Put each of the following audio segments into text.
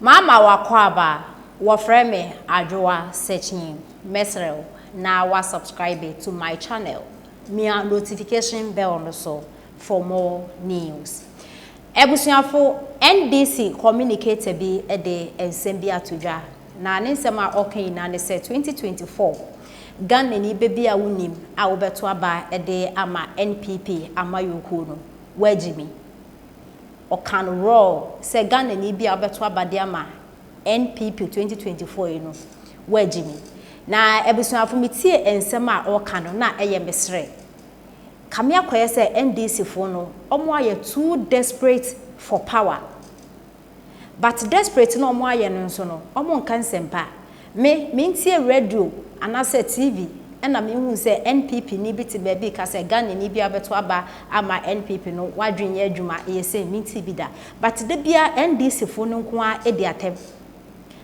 Mama w'akwaaba, wɔfrɛ me Adwoa Sekyee, mɛsrɛ wo na wa subscribe to my channel, mia notification bell no so for more news. Abusuafo, NDC communicator bi de nsɛm bi ato dwa, na ne nsɛm a ɔka nyinaa ne sɛ 2024 Ghanani bɛ bi a wonim a wobɛto aba de ama NPP amayɔkuo no, woagyi mi. Ɔka no raw sɛ Ghanani bi a wobɛto aba de ama NPP 2024 yi no, woagyi mi. Na abusuafo, metie nsɛm a ɔreka no na ɛyɛ me sere. Kame akɔyɛ sɛ NDC foɔ no, wɔn ayɛ too desperate for power. But desperate na wɔn ayɛ no nso no, wɔn nka nsɛmpa. Me, mentie radio anaasɛ TV ɛna mehu sɛ NPP ni bi te baabi ka sɛ Ghanani bi a wobɛto aba ama NPP no, w'adwene nyɛ adwuma, ɛyɛ sɛ mentie bi da. But da biara NDC foɔ no nko ara di atɛm.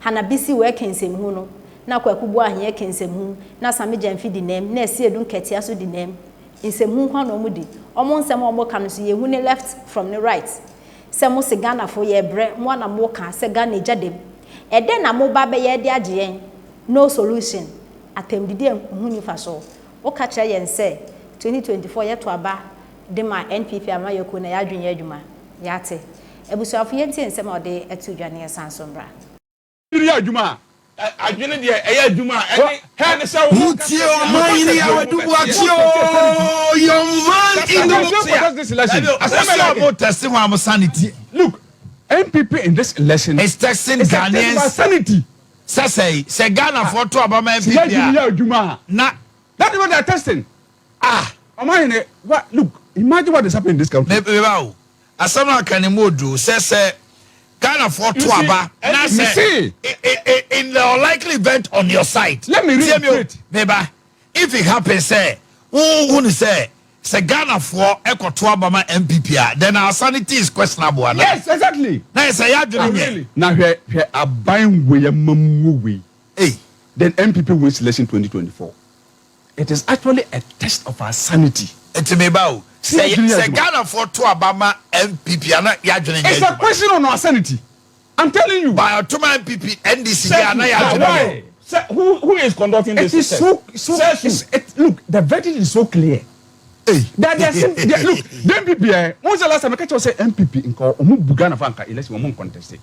Hannah Bisi wɔ ɛka nsɛmhu no, na Kwaku Boahen ɛka nsɛmhu, na Sammy Gyamfi di nam, na Asiedu Nketia nso di nam. Nsɛmhu nko ara na wɔn di. Wɔn nsɛm a wɔka no nso yɛhu ne left from ne right. Sɛ mo se Ghanafoɔ yɛrebrɛ, mo ara na moka sɛ Ghana agya dam. Ɛdɛn na moba abɛyɛ de agye yɛn? No solution. Atɛmdidi a ɛho nni mfasoɔ. Woka kyerɛ yɛn sɛ 2024 yɛto aba de ma NPP amanyɔkuo na yɛn adwene nyɛ adwuma. Yɛate. Abusuafo yɛntie nsɛm a ɔde to dwa na yɛnsan so mmra. Adwene yɛ adwuma a. Adwene deɛ ɛyɛ adwuma a ɛne ɛne sɛ wo. Wotie ɔman yere a wadu boakye oo your man in the. This election. Asɛm a mo test ho a mo sanity. Look, NPP in this election is testing is a test Ghanaians about sanity. Sɛ sɛi sɛ Ghanafoɔ to aba ma Sɛ NPP yɛ adwene a yɛ adwuma a. na. That is what they are testing. Ah. Ɔman yere what look imagine what is happening in this country. Me me ba o asɛm no aka no mu odu sɛ sɛ Ghanafoɔ You to see, aba na me sɛ see. in the unlikely event on your side Let me tie me o reiterate. me ba if it happens sɛ wo hu no sɛ sɛ Ghanafoɔ ɛkɔ to aba ma NPP a then our sanity is questionable anaa? Yes, exactly. Na yɛ sɛ yɛ adwene nyɛ. Na hwɛ hwɛ aban wei amammuo wei. Ei. Then NPP wins election 2024. It is actually a test of our sanity. Nti me ba o, Sɛ sɛ yɛdwene yɛ sɛ adwuma. Ghanafoɔ to aba ma NPP a na yɛadwene nyɛ It's a adwuma. question on our sanity. I'm telling you. By ɔtoma NPP, NDC deɛ a na yɛadwene Why? nyɛ. Sɛ who who is conducting It this is test? so so Sɛ it's, it, look the verdict is so clear. Ei. That they are sim, they, look the NPP eh wɔn sɛ last time ɛka kyerɛ sɛ NPP nka wɔn bu Ghana fa nka election wɔn contest.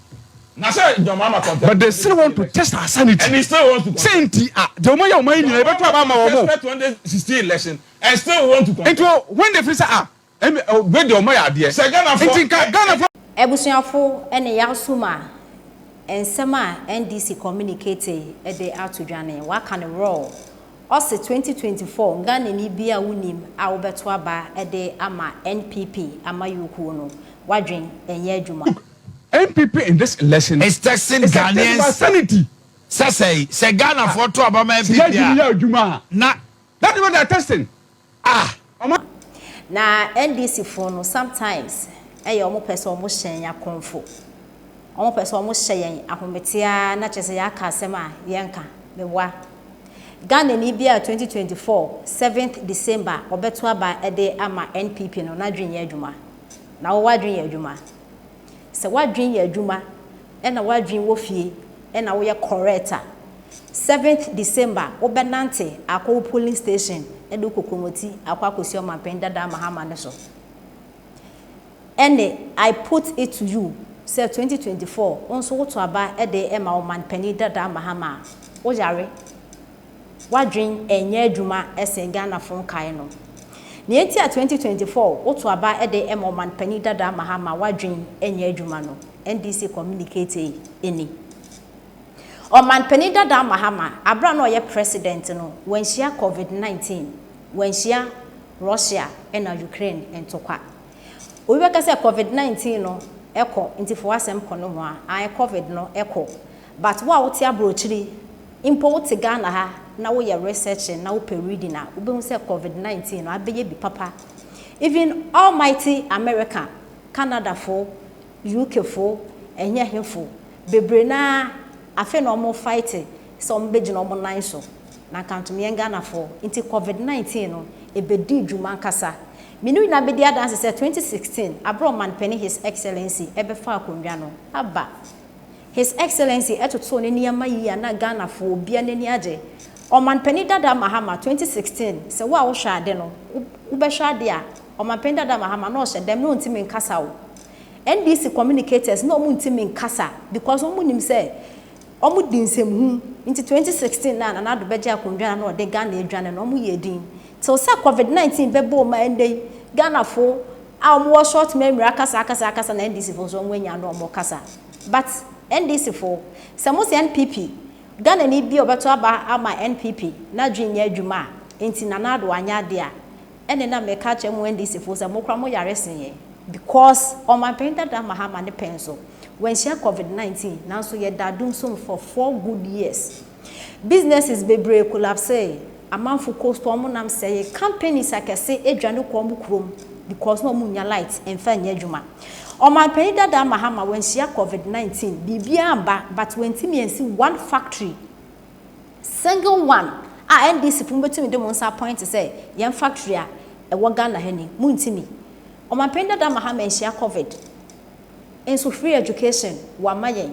Na sɛ John Mahama contest. But they still want to test our sanity. And he still wants to contest. Sɛ nti ah deɛ wɔn ayɛ wɔn ayi nyinaa yɛbɛto aba ama wɔn. Contested 2016 election and still want to contest. Nti o when they feel sɛ ah ɛmi ɛ wei deɛ wɔn ayɛ adeɛ. Sɛ Ghana fo. Nti nka Ghana fo. Abusuafo ne Yasum a nsɛm a NDC communicate de ato dwa no waka no raw. Ɔse 2024 Ghanani bi a wonim a wobɛto aba de ama NPP amayɔkuo no w'adwen ɛnyɛ adwuma. Look, NPP in this election Is testing is a test Ghanaians about sanity. Sɛ sɛi sɛ Ghanafoɔ to aba ma Sɛ NPP yɛadwene a yɛ adwuma a. na. That is what they are testing. Ah. Ɔma. Na NDC foɔ no sometimes ɛyɛ ɔmo pɛ sɛ ɔmo hyɛ yɛn akɔmfo. Ɔmo pɛ sɛ ɔmo hyɛ yɛn ahomete ara na kyerɛ sɛ yɛaka asɛm a yɛnka. Meboa. Ghanani bi a 2024 7th December ɔbɛto aba de ama NPP no n'adwene nyɛ adwuma. Na wo w'adwene yɛ adwuma? Sɛ w'adwene yɛ adwuma ɛna w'adwene wɔ fie ɛna woyɛ correct a, 7th December wobɛnante akɔ wo polling station de wo kokromoti akɔ akɔsi ɔmanpanin dada Mahama no so. Ɛne I put it to you sɛ 2024 wo nso woto aba de ma ɔmanpanin dada Mahama a, woyare. W'adwen ɛnyɛ adwuma sen Ghanafo nkae no. Nea enti a 2024 woto aba de ma ɔmanpanin dada Mahama a w'adwen nyɛ adwuma no, NDC communicate ni. Ɔmanpanin dada Mahama, abere a na ɔyɛ president no, wanhyia Covid 19, wanhyia Russia na Ukraine ntokwa. Obi bɛka sɛ Covid 19 no kɔ nti fa w'asɛm kɔ nohoa, ae Covid no kɔ but wo a wote aburokyiri mpo wote Ghana ha na woyɛ researching na wopɛ reading a wobɛhu sɛ Covid 19 no abɛyɛ bi papa. Even almighty America, Canada fo, UK fo, ɛnyɛ hefo, bebree no ara afei na wɔn fight sɛ wɔn bɛgyina wɔn nan so. Na nka ntom yɛn Ghanafoɔ nti covid 19 no ɛbɛdii dwuma ankasa. Me ne wo nyinaa bɛdi adanse sɛ 2016 aberɛ a Ɔmanpanin His Excellency ɛbɛfaa akonnwa no aba. His Excellency totoo ne nneɛma yie a na Ghanafoɔ obia n'ani agye. Ɔmanpanin dada Mahama 2016 sɛ wo a wohwɛ ade no wobɛhwɛ ade a Ɔmanpanin dada Mahama na ɔhyɛ dɛm na ɔntumi nkasa o. NDC communicators na ɔmo ntumi nkasa because ɔmo nim sɛ ɔmo di nsɛmhu nti 2016 na Nana Addo bɛgye akondwa na ɔde Ghana adwane no ɔmo yɛ din till sɛ covid 19 bɛbɔɔ mu a ɛndɛ yi Ghanafo a ɔmo wɔ short memory akasa akasa akasa na NDC fo nso ɔmo anya ano ɔmo kasa but NDC fo sɛ mo sɛ NPP Ghanani bi a ɔbɛto aba ama NPP n'adwene nyɛ adwuma a nti Nana Addo anyɛ ade a ɛne na meka kyerɛ mo NDC fo sɛ mo kora mo yare sen yɛn because ɔmanpanyin dada Mahama ne pɛn so wanhyia covid 19 nanso yɛda adum so for 4 good years. Businesses bebree collapse, amanfo coast ɔmo nam sɛye, companies akɛse adwane kɔ ɔmo kurom because na ɔmo nya light mfa nyɛ adwuma. Ɔmanpanyin dada Mahama wanhyia covid 19 biribiara mba, but wantumi ansi one factory, single one a NDC fo bɛtumi de mo nsa point sɛ yɛn factory a ɛwɔ Ghana ha ni mo ntumi. Ɔmanpanyin dada Mahama nhyia covid nso free education wama yɛn,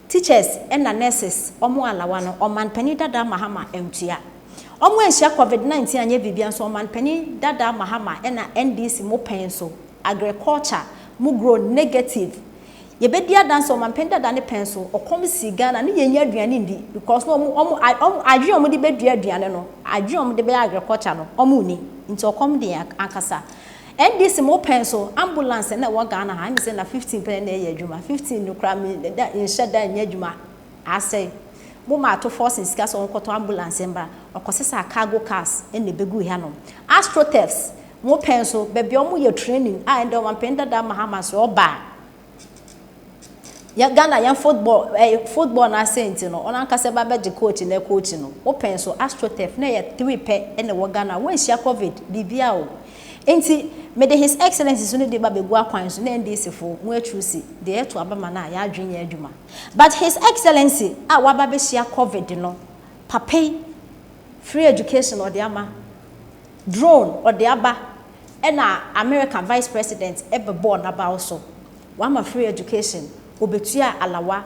teachers ɛna nurses ɔmo alawa no ɔmanpanyin dada Mahama ntua. Ɔmo anhyia covid 19 anyɛ biribia nso ɔmanpanyin dada Mahama ɛna NDC mo pɛn so agriculture mo grow negative. Yɛbɛdi adanse ɔmanpanyin dada ne pɛn so ɔkɔm si Ghana ne yɛnyɛ aduane ndi because na ɔmo adwene a ɔmo de bɛdua aduane no, adwene a ɔmo de bɛyɛ agriculture no, ɔmo ni nti ɔkɔm de ankasa. NDC mo pɛn so ambulance na ɛwɔ Ghana ha ɛmi sɛ na 15 pɛn na ɛyɛ adwuma, 15 no kora mi da nhyɛ da nyɛ adwuma asɛe. Mo ma ato force sika sɛ ɔnkɔtɔ ambulance mbra ɔkɔsesa cargo cars ɛna ebegu hanom. Astroturfs mo pɛn so baabi a ɔmo yɛ training a ɛndɛ ɔmanpanyin dada Mahama so ɔbaa yɛ Ghana yɛn football, football n'ase nti no ɔno ankasa ba bɛgye coach na coach no mo pɛn so astroturf na yɛ three pɛ ɛna ɛwɔ Ghana. Wɔnhyia covid biribia o nti mede His Excellence so no de ba bɛgu akwan so na NDC fo mo aturu si deɛ ɛto aba ma no a yɛadwene yɛ adwuma, but His Excellency a waba bɛhyia covid no papa yi, free education ɔde ama, drone ɔde aba, ɛna America vice president ɛbɛbɔɔ n'abaw so wama free education, obetua alawa,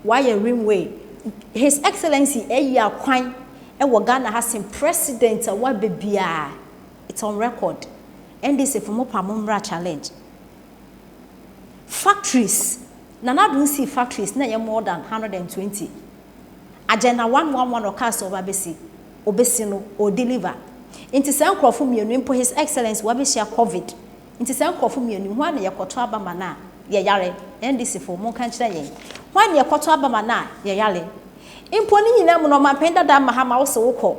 wayɛ rimway. His Excellency ɛyi akwan ɛwɔ Ghana ha sen president a waba biara. It's on record. NDC fo mo pa mo mmra challenge. Factories, Nana Addo si factories na ɛyɛ more than 120. Agenda 111 ɔkaa sɛ ɔba bɛsi obɛsi no o deliver nti saa nkurɔfo mmienu mpo His Excellence wabɛhyia covid nti saa nkurɔfo mmienu ho ana yɛkɔtɔ aba ma no a yɛyare? NDC fo monka nkyerɛ yɛn ho ana yɛkɔtɔ aba ma no a yɛyare mpo. Ne nyinaa mu no ɔmanpanyin dada Mahama wo sɛ wokɔ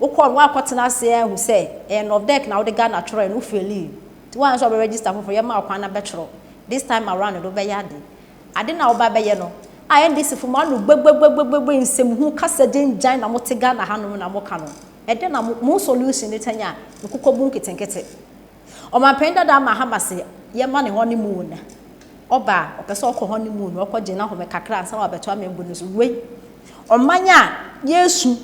no woakɔtena ase ahu sɛ ɛyɛ NOVDEC na wode Ghana twerɛ no wofiri nti woan sɛ wobɛ register foforɔ yɛma wo kwan na bɛtwerɛ. This time around no wobɛyɛ ade na woba bɛyɛ no a NDC fo mo ano gbɛgbɛgbɛgbɛgbɛ nsɛmhu kasa gyengyan na mote Ghana hanom na moka no ɛdɛ na mo solution ne tɛnya a nkokɔ bu nketenkete. Ɔmanpanyin dada Mahama se yɛma ne honeymoon, ɔba ɔpɛ sɛ ɔkɔ honeymoon, ɔkɔ gye n'ahome kakra ansa na wabɛto amembu no so. Wei ɔman a yɛsu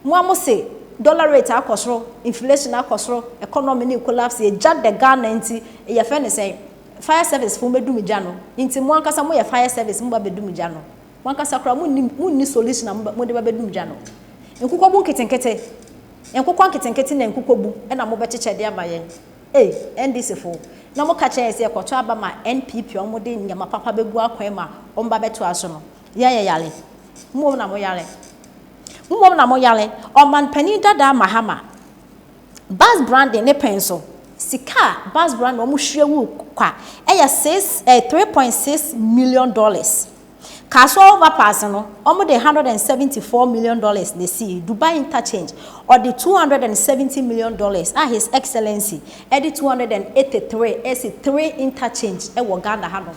mo a mo se dollar rate akɔ soro, inflation akɔ soro, economy ne collapse, yɛgya de Ghana nti yɛfɛ ne sɛn fire service fo bɛdum gya no nti mo ankasa moyɛ fire service mo ba bɛdum gya no. Mo ankasa koraa mo nni solution a mo de ba bɛdum gya no. Nkokɔ bu nketenkete, nkokɔ nketenkete na nkokɔ bu ɛna mo bɛkyekyɛ de ama yɛn. Ee, NDC fo na mo ka kyerɛ yɛn sɛ yɛkɔtɔ aba ma NPP wɔn de nneɛma papa bɛgu akwan mu a wɔn ba bɛto aso no yɛn yɛ yare mo na mo yare mo na mo yare. Ɔmanpanin dada Mahama bus branding ne pɛn so sika a bus branding wɔn hwie wu kwa ɛyɛ six $3.6 million. Kasoa overpass no wɔn de $174 million na esi. Dubai interchange ɔde $270 million a His Excellency ɛde 283 ɛsi three interchange ɛwɔ Ghana hanom.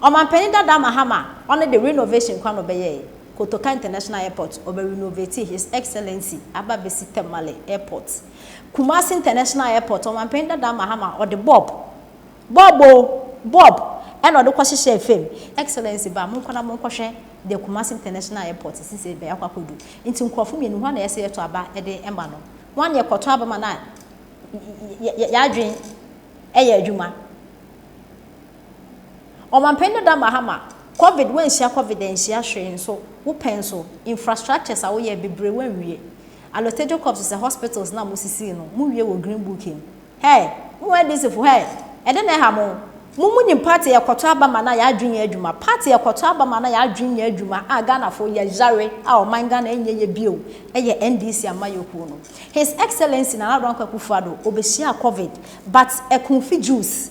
Ɔmanpanin dada Mahama ɔno de renovation kwan na ɔbɛyɛ Kotoka International Airport, ɔbɛ renovate. His Excellency aba bɛsi Tamale Airport, Kumasi International Airport. Ɔmanpanin dada Mahama ɔde bulb bulb o bulb ɛna ɔde kɔhyehyɛ fam. Excellency ba mo nkɔ na mo nkɔhwɛ the Kumasi International Airport sisi bɛyɛ akɔ akɔdu nti nkurɔfo mmienu hɔ na yɛsɛ yɛtɔ aba ɛde ɛma no wɔn a yɛkɔtɔ aba ma na yɛadwen ɛyɛ adwuma. Ɔmanpanin dada Mahama, Covid woanhyia Covid anhyia hwee nso wo pɛ nso infrastructures a woyɛɛ bebree woanwie. Allotey Jacobs sɛ hospitals no a mosisii no mo wie wɔ green book mu. Hey! Mo NDC fo hey! Ɛde na ɛha mo? Mo mo nim party a yɛkɔtɔ aba ma no a yɛadwen nyɛ adwuma, party a yɛkɔtɔ aba ma no a yɛadwen nyɛ adwuma a Ghana fo yɛ yare a ɔman Ghana ɛnyɛ yɛ bio ɛyɛ NDC amayɔkuo no. His Excellency Nana Addo Dankwa Akufo-Addo ɔbɛhyiaa covid but Akunfi Jews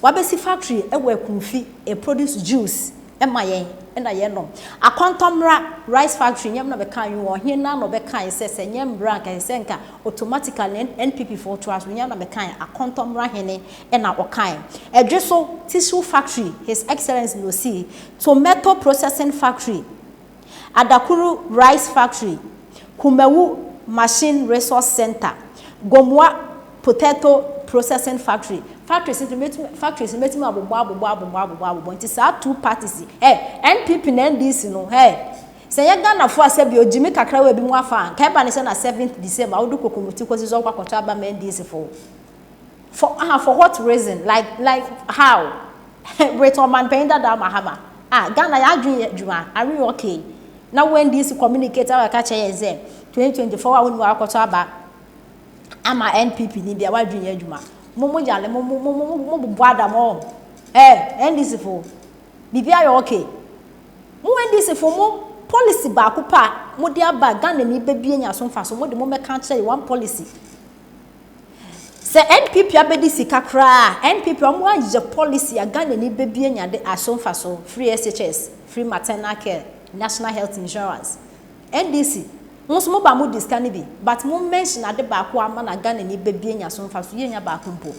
Wabɛsi factory wɔ Akumfi, ɛproduce juice ma yɛn na yɛnom. Akɔntɔmmra rice factory nyɛ me na mekae o, ɔhene no ara na ɔbɛkae sɛ sɛ nyɛ mmra anka ɛsɛ sɛ nka automatically NPP foɔ toa so, nyɛ me na mekae, Akɔntɔmmra hene na ɔkae. Ɛdweso tissue factory, His Excellency na ɔsii, tomato processing factory, Adakuru Rice Factory, Kumawu Machine Resource Centre, Gomoa Potato Processing Factory. Factories nso mɛtumi factories no mɛtumi abobɔ abobɔ abobɔ abobɔ abobɔ nti saa two parties yi hey NPP na NDC no hey sɛ yɛ Ghanafoɔ a sɛbi ogyimi kakra wɔ ebi mu afa a nka ɛba ne sɛ na seventh December wode kokomoti kɔsi sɛ wokɔ akɔtɔ aba ma NDC foɔ. For ah for what reason like like how with ɔmanpanyin dada Mahama ah Ghana yɛn adwene yɛ adwuma are we okay na wo NDC communicate awa ka kyerɛ yɛn sɛ 2024 a wonni wakɔtɔ aba ama NPP ni bia wadwene yɛ adwuma mo mo yale mo mo mo mo mo bobɔ adam ɔ eh NDC fo biribi ayɛ okay mo NDC fo mo policy baako pa mo de aba Ghana ni bɛbie nya so mfa so mo de mo mɛka kyerɛ yɛ one policy. Sɛ NPP abɛdi sika koraa a, NPP ɔmo ayɛ policy a Ghanani bɛ bi anya de aso mfaso, free SHS, free maternal care, national health insurance. NDC, mo nso mo ba mo di sika no bi, but mo mention ade baako a ama na Ghanani bɛ bi anya so mfaso, yɛ nya baako mpo.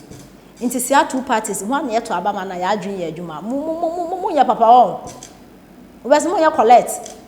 Nti saa two parties, hwan na yɛto aba ma na yɛ adwene yɛ adwuma? Mo mo mo mo mo nyɛ papa wɔn. Wobɛsɛ mo nyɛ collect.